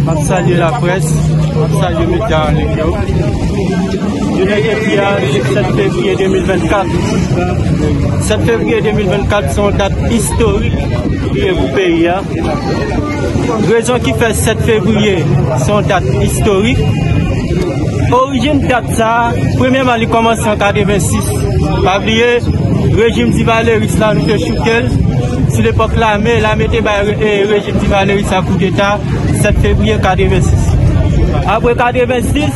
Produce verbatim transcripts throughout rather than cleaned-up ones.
M ap salye laprès, m ap salye medya an liy yo. Jounen jodi a, se sèt fevriye de mil vennkat. Sèt fevriye de mil vennkat se yon dat istorik li ye pou peyi a. Rezon ki fè sèt fevriye se yon dat istorik, orijin dat sa a, premyèman, li kòmanse an katrevensis. Pa bliye, rejim Divaleris la, nou te choute l. Sou lepòk lame, lame te bay re-, e, rejim Divaleris sa koudeta, sèt fevriye katrevensis. Apre katrevensis,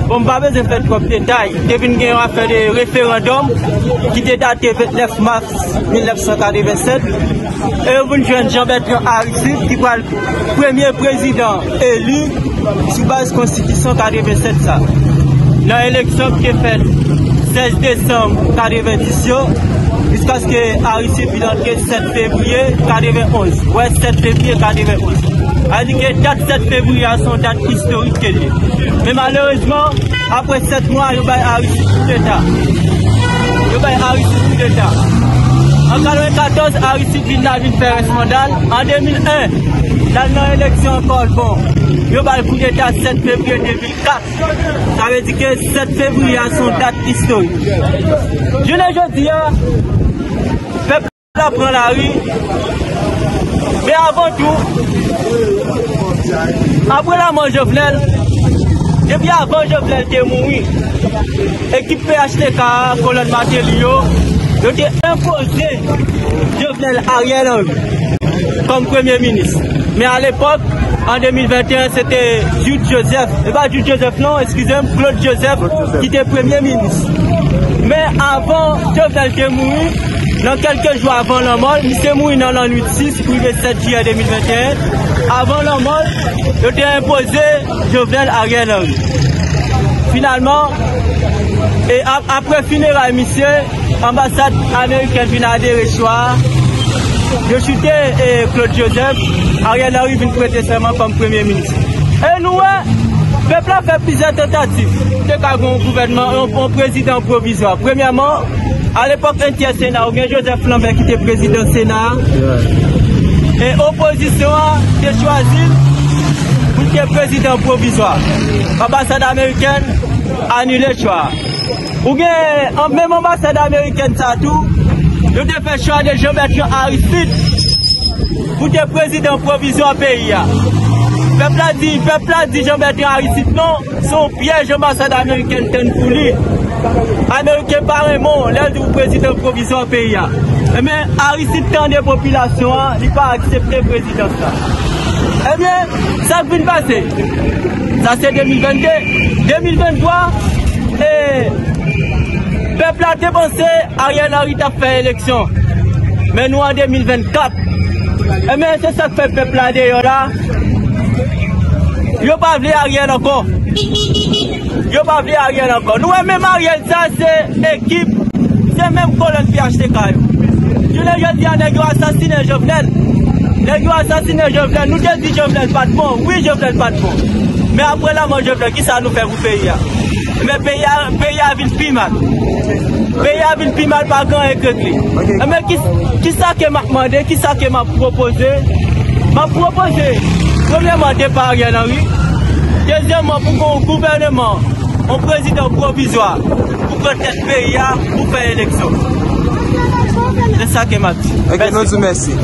bon, m pa bezwen fè twòp detay. Te vin gen yon afè de referandòm ki te date vennèf mas mil nèf san katrevennsèt. E yo vin jwenn Jean Bertrand Aristide ki pral premye prezidan eli sou baz konstitisyon katrevennsèt sa. Nan eleksyon ki te fèt sèz desanm katrevendis yo, jiskaske Aristide vin antre sèt fevriye katrevenonz. Wè, sèt fevriye katrevenonz. Sa vle di ke dat sèt fevriye a se yon dat istorik ke l ye. Men malerezman, apre sèt mwa, yo bay Aristide koudeta. Yo bay Aristide koudeta. An katrevenkatòz, Aristide vin la vin fè rès manda l. An de mil en, l al nan eleksyon ankò, bon, yo ba l koudeta sèt fevriye de mil kat. Sa vle di ke sèt fevriye a se yon dat istorik. Jounen jodi a, pèp la pran lari. Men avan tou, apre lanmò Jovenel, depi avan Jovenel te mouri, ekip P H T K a, kolòn Martelly yo, yo te enpoze Jovenel Ariel Henry kòm premye minis. Men alepòk, an de mil venteyen, se te Jude Joseph. E pa Jude Joseph non, eskize m, Claude Joseph, ki te premye minis. Men avan Jovenel te mouri, nan kèlke jou avan lanmò l, misye mouri nan lannwit sis rive sèt jiyè de mil venteyen, avan lanmò l, yo te enpoze Jovenel Ariel Henry. Finalman, e ap-, apre fineray misye, anbasad amerikèn vin adere chwa a. Yo choute, e, Claude Joseph, Ariel Henry vin prete sèman kòm premye minis. E nou wè, pèp la fè plizyè tantativ pou te ka gen yon gouvènman, yon, yon prezidan pwovizwa. Premyèman, alepòk, yon tyè Sena, ou gen Joseph Lambert ki te prezidan Sena a. E opozisyon an te chwazi l pou l te prezidan pwovizwa. Anbasad amerikèn anile chwa a. Ou gen, an, menm anbasad amerikèn sa tou, yo te fè chwa de Jean Bertrand Aristide pou te prezidan pwovizwa peyi a. Pèp la di, pèp la di Jean Bertrand Aristide non, se yon pyèj anbasad amerikèn tann pou li. Ameriken pa renmen w lè l di w prezidan pwovizwa peyi a. Ebyen, Aristide tande popilasyon an, li pa aksepte prezidans la. Ebyen, sa k vin pase? Sa se de mil vennde. De mil venntwa, e, pèp la te panse Ariel Henry t ap fè eleksyon. Men nou an de mil vennkat. Ebyen, se sa k fè pèp la deyò la. Yo pa vle Ariel ankò. Yo pa vle Ariel ankò. Nou wè menm Ariel sa, se ekip, se menm kolòn P H T K yo. Jounen jodi a, nèg yo asasinen Jovenel. Nèg yo asasinen Jovenel. Nou te di Jovenel pa t bon. Wi, Jovenel pa t bon. Men apre lanmò Jovenel, kisa nou fè pou peyi a? Men peyi a, peyi a vin pi mal. Peyi a vin pi mal, pa gen anyen k regle. Men ki, kisa ke m ap mande, kisa ke m ap pwopoze? M ap pwopoze, premyèman, depa Ariel Henry. Dezyèmman, pou gen yon gouvèneman, yon prezidan pwovizwa pou pran tèt peyi a, pou fè eleksyon. Se sa ke m ap di. Ok, nou di w mèsi.